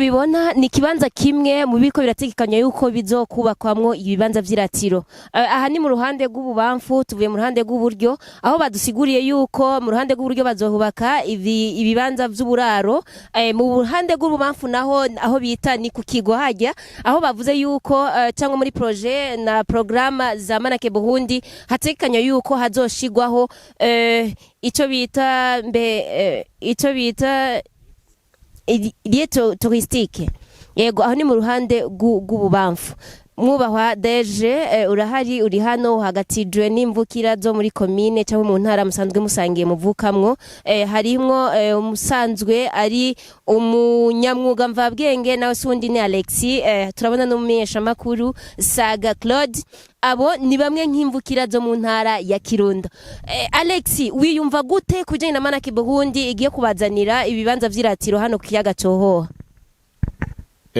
Mubibona, ni ikibanza kimwe mu biko birategekanywa yuko bizokubakwamwo ibibanza vy'iratiro. Aha ni mu ruhande rw'ububamfu, tuvuye mu ruhande rw'uburyo, aho badusiguriye yuko mu ruhande rw'uburyo bazohubaka ibibanza vy'uburaro. Mu ruhande rw'ububamfu naho, aho bita ni ku kigo hajya, aho bavuze yuko cyangwa muri projet na programme za Manake Burundi hategekanywa yuko hazoshigwaho ico bita mbe ico bita lieu touristique. Yego, aho ni mu ruhande rw'ububamfu. Mwubahwa DG, urahari, uri hano hagatijwe n'imvukira zo muri komine cyangwa mu ntara musanzwe musangiye muvukamwo. Harimwo umusanzwe ari umunyamwuga mvabwenge, nawe si undi ni Alexis. Turabona n'umumenyeshamakuru Saga Claude. Abo ni bamwe nk'imvukira zo mu ntara ya Kirundo. Alexis, wiyumva gute kujyanye na Manake Burundi igiye kubazanira ibibanza vy'iratiro hano ku kiyaga Cohoha?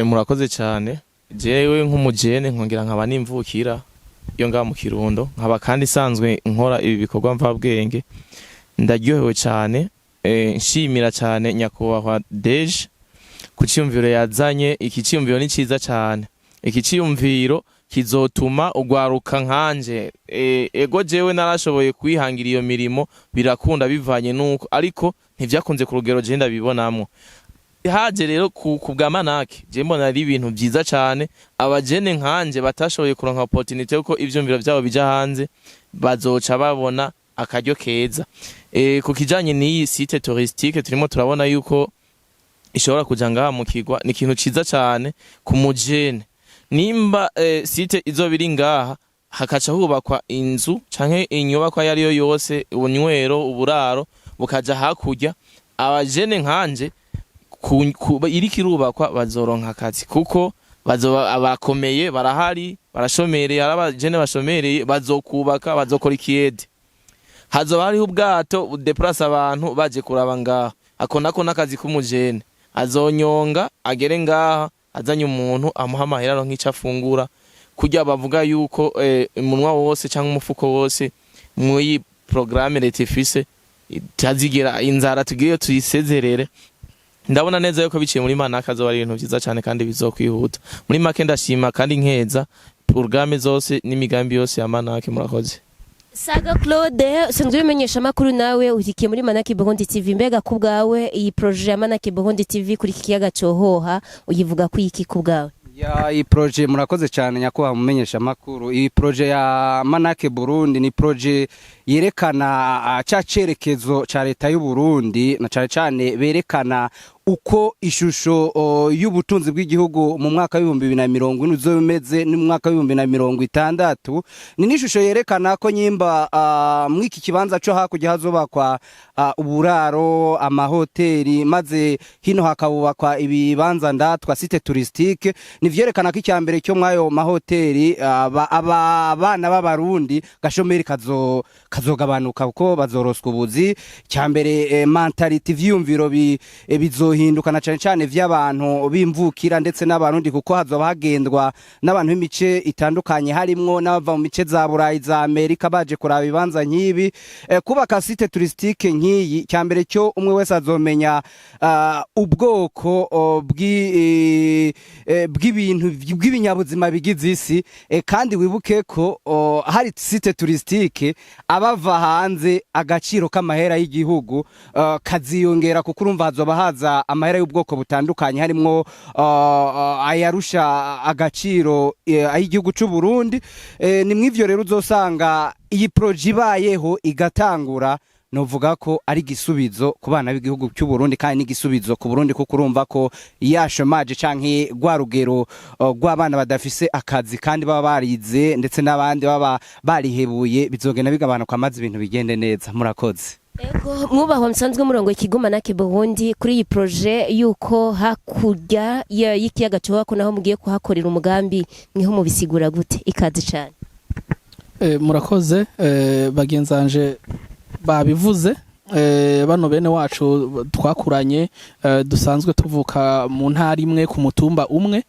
Murakoze cyane. Jewe nk'umujene, nkongera nkaba n'imvukira yo ngaha mu Kirundo, nkaba kandi isanzwe nkora ibi bikorwa mvabwenge, ndaryohewe cyane. Nshimira cyane nyakubahwa DG ku ciyumviro yazanye. Iki ciyumviro ni ciza cyane. Iki ciyumviro kizotuma ugwaruka nkanje, ego, jewe narashoboye kwihangira iyo mirimo, birakunda bivanye nuko, ariko ntivyakunze ku rugero je ndabibonamwo. Haje rero ku bwa Manake, je mbona ari ibintu vyiza cane. Abajene nkanje batashoboye kuronka opportunité yuko ivyumviro vyabo bija hanze, bazoca babona akaryo keza. Ku kijanye n'iyi site touristique turimo turabona yuko ishobora kuja ngaha mu kigwa, ni ikintu ciza cane ku mujene. Nimba site izoba iri ngaha, hakaca hubakwa inzu canke inyubakwa iyo ariyo yose, ubunywero, uburaro bukaja hakurya, abajene nkanje iriko irubakwa bazoronka akazi, kuko bazoba abakomeye barahari, barashomereye. Hari abajene bashomereye, bazokubaka, bazokora ikiyede, hazoba hariho ubwato budeplasa abantu baje kuraba ngaha. Ako nako n'akazi k'umujene, azonyonga agere ngaha azanye umuntu, amuha amahera, aronka ico afungura. Kurya bavuga yuko umunwa wose cyangwa umufuko wose mw'iyi programme leta ifise itazigera inzara, tugiye tuyisezerere. Ndabona neza yuko biciye muri Manaka azoba ari ibintu vyiza cyane kandi bizokwihuta. Muri make, ndashima kandi nkeza programme zose n'imigambi yose ya Manake. Murakoze. Saga Claude, usanzwe ubimenyesha amakuru, nawe urikiye muri Manake Burundi TV. Mbega ku bwawe, iyi projet ya Manake Burundi TV kuri iki kiyaga Cohoha uyivuga ku iki ku bwawe? Ya, iyi projet, murakoze cyane nyakubahwa mumenyesha makuru. Iyi projet ya Manake Burundi ni projet yerekana ca cerekezo ca leta y'u Burundi, na cane cane berekana uko ishusho y'ubutunzi bw'igihugu mu mwaka w'2040 uzoba imeze no mu mwaka w'2060. Ni n'ishusho yerekana ko nyimba mw'iki kibanza co hakurya hazubakwa uburaro, amahoteli, maze hino hakabubakwa ibibanza ndatwa, site touristique, ni vyerekana ko icyambere cyo mwayo mahoteli abana b'Abarundi gashomeri kazogabanuka kuko bazoroswa ubuzi. Cyambere, mentalité, ivyiyumviro bizohinduka, na cane cane vy'abantu b'imvukira ndetse n'Abarundi, kuko hazoba hagendwa n'abantu b'imice itandukanye, harimwo n'abava mu mice za Burayi, za Amerika, baje kuraba ibibanza nk'ibi. Kubaka site touristique nk'iyi, cyambere cyo umwe wese azomenya ubwoko bw'ibintu bw'ibinyabuzima bigize isi. Kandi wibuke ko hari site touristique, abava hanze, agaciro k'amahera y'igihugu kaziyongera, kuko urumva hazoba haza amahera y'ubwoko butandukanye, harimwo ayarusha agaciro ay'igihugu c'u Burundi. Ni mw'ivyo rero uzosanga iyi projet ibayeho igatangura, novuga ko ari igisubizo ku bana b'igihugu cy'u Burundi kandi n'igisubizo ku Burundi, kuko urumva ko ya chômage canke rwa rugero rw'abana badafise akazi kandi baba barize, ndetse n'abandi baba barihebuye, bizogenda bigabanuka maze ibintu bigende neza. Murakoze. Ego, mwubahwa musanzwe murongo ikigo Manake Burundi, kuri iyi projet yuko hakurya y'ikiyaga Cohoha ko naho mugiye kuhakorera umugambi, mwiho mubisigura gute? Ikaze cane. Murakoze. Bagenzanje babivuze. Bano bene wacu twakuranye, dusanzwe tuvuka mu ntara imwe, ku mutumba umwe.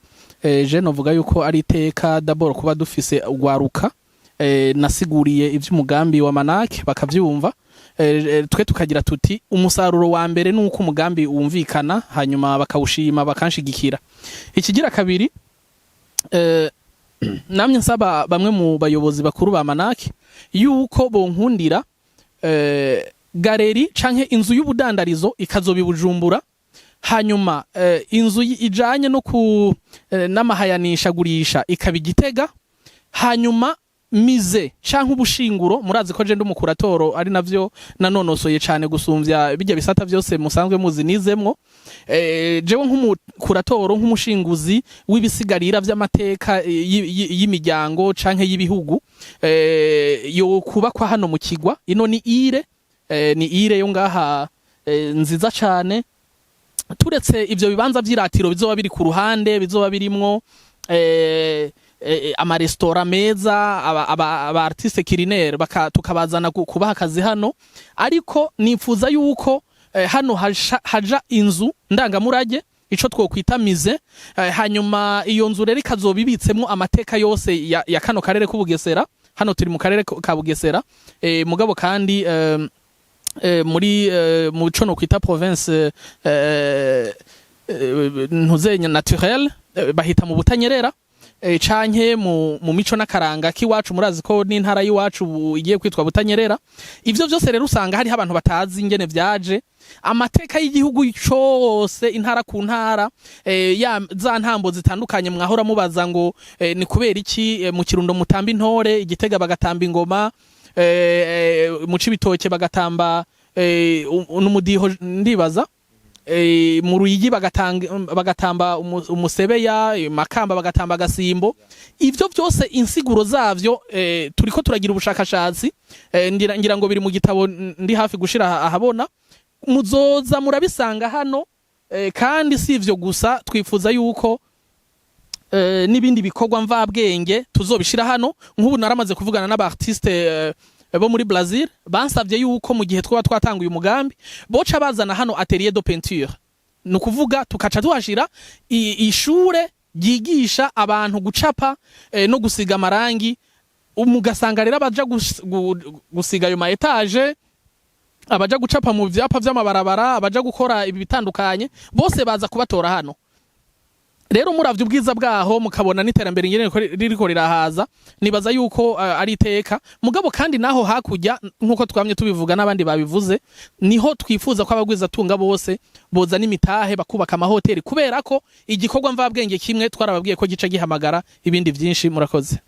Je novuga yuko ari iteka d'abord kuba dufise ugwaruka nasiguriye ivy'umugambi wa Manake bakavyumva. Twe tukagira tuti umusaruro wa mbere ni uko umugambi wumvikana, hanyuma bakawushima, bakanshigikira. Ikigira kabiri, namye nsaba bamwe mu bayobozi bakuru ba Manaki yuko bonkundira galerie canke inzu y'ubudandarizo ikazoba i Bujumbura, hanyuma inzu ijanye no ku n'amahayanisha gurisha ikaba i Gitega, hanyuma musée canke ubushinguro. Murazi ko je ndi umu curateur, ari navyo nanonosoye cane gusumvya bijya bisata vyose musanzwe muzi nizemwo. Jewe nk'umu curateur, nk'umushinguzi w'ibisigarira vy'amateka y'imiryango canke y'ibihugu, yo kubakwa hano mu Kigwa. Ino ni île, ni île yo ngaha, nziza cane. Turetse ivyo bibanza vy'iratiro bizoba biri ku ruhande, bizoba birimwo amaresitora meza, aba artiste culinaire tukabazana kubaha akazi hano. Ariko nifuza yuko hano haja inzu ndangamurage, ico twokwita musée. Hanyuma iyo nzu rero ikazoba ibitsemwo amateka yose ya kano karere k'Ubugesera. Hano turi mu karere ka Bugesera, mugabo kandi muri mu co nokwita province ntuzenya naturelle, bahita mu Butanyerera, canke mu mico n'akaranga k'iwacu. Murazi ko n'intara y'iwacu ubu igiye kwitwa Butanyerera. Ivyo vyose rero usanga hariho abantu batazi ingene vyaje, amateka y'igihugu cose, intara ku ntara, ya za ntambo zitandukanye mwahora mubaza ngo ni kubera iki mu Kirundo mutamba intore, Igitega bagatamba ingoma, mu Cibitoke bagatamba n'umudiho, ndibaza mu Ruyigi bagatamba umusebeya, Makamba bagatamba agasimbo. Ivyo byose insiguro zavyo turiko turagira ubushakashatsi. Ngira ngo biri mu gitabo ndi hafi gushira ahabona, muzoza murabisanga hano. Kandi si ivyo gusa, twifuza yuko n'ibindi bikorwa mvabwenge tuzobishira hano. Nk'ubu naramaze kuvugana n'aba artiste bo muri Brazil, bansavye yuko mu gihe twaba twatanguye umugambi boca bazana hano atelier de peinture, ni ukuvuga tukaca tuhashira ishure ryigisha abantu gucapa no gusiga amarangi. Mugasanga rero abaja gusiga ayo ma étages, abaja gucapa mu vyapa vy'amabarabara, abaja gukora ibi bitandukanye, bose baza kubatora hano. Rero muravye ubwiza bwaho, mukabona n'iterambere ingene ririko rirahaza, nibaza yuko ari iteka. Mugabo kandi naho hakurya, nkuko twamye tubivuga n'abandi babivuze, niho twifuza ko abagwizatunga bose boza n'imitahe bakubaka amahoteli, kubera ko igikorwa mvabwenge kimwe twarababwiye ko gica gihamagara ibindi vyinshi. Murakoze.